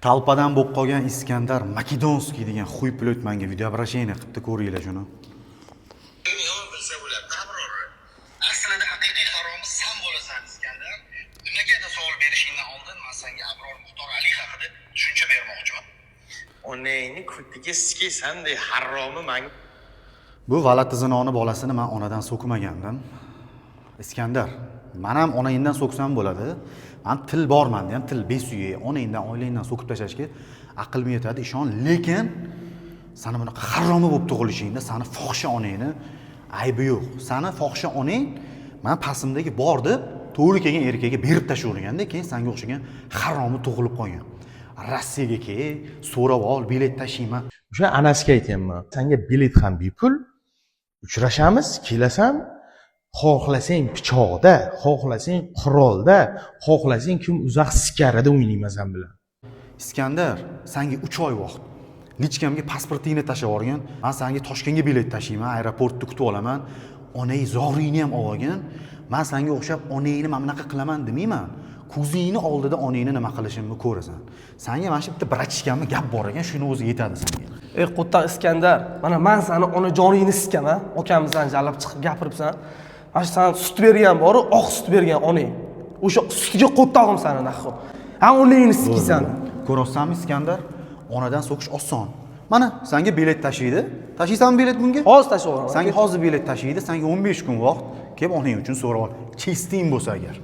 Толпа dan bo'lib qolgan Iskandar Makedonskiy degan хуеплёт manga видеообращение qilibdi, ko'ringlar shuni. Yomon bilsa bo'ladi, Abror. Aslida haqiqiy haromi san bo'lasan, Iskandar. Nimaga savol berishingdan oldin man senga Abror Muxtor Ali haqida tushuncha bermoqchiman. Onangni ko'tiga sikaysan-de, haromi man. Bu valati zinoni bolasini man onadan so'kmagandim. Iskandar, man ham onangdan so'ksam bo'ladi. Man til bor, manda ham til besuya, onangdan, oilangdan so'kib tashlashga aqlim yetadi, ishon, lekin sani bunaqa haromi bo'lib tug'ilishingda sani fohisha onangni aybi yo'q. Sani fohisha onang man pastimdagi bor deb to'g'ri kelgan erkakka berib tashlaverganda, keyin sanga o'xshagan haromi tug'ilib qolgan. Rossiyaga kel, so'rab ol, bilet tashiyman. O'sha anasiga aytyapman, sanga bilet ham bepul, uchrashamiz, kelasan, xohlasang pichoqda, xohlasang qurolda, xohlasang kim uzoq sikarida o'ynayman san bilan. Iskandar, sanga 3 oy vaqt. Личка mga pasportingni tashlab yuborgin. Man sanga Toshkentga bilet tashiyman, aeroportda kutib olaman. Onang zoringni ham olib olgin. Man sanga o'xshab onangni mana bunaqa qilaman demayman. Ko'zingni oldida onangni nima qilishimni ko'rasan. Sanga mana shu bitta братишка mni gap bor ekan, shuni o'zi yetadi sanga. Ey qo'ttaq Iskandar, mana man sani onajoningni sikaman, okamizdan jalab chiqib gapiribsan. Mana shu san sut bergan boru, oq sut bergan onang. O'sha sutiga qo'ttog'im sani нахуй. Ha, onangni sikiysan. Ko'ryapsanmi, Iskandar? Onadan so'kish oson. Mana sanga bilet tashiydi. Tashiysanmi bilet bunga? Hozir tashlab yuboraman. Sanga hozir bilet tashiydi, sanga 15 kun vaqt. Kelib onang uchun so'rab ol. Честный bo'lsa agar.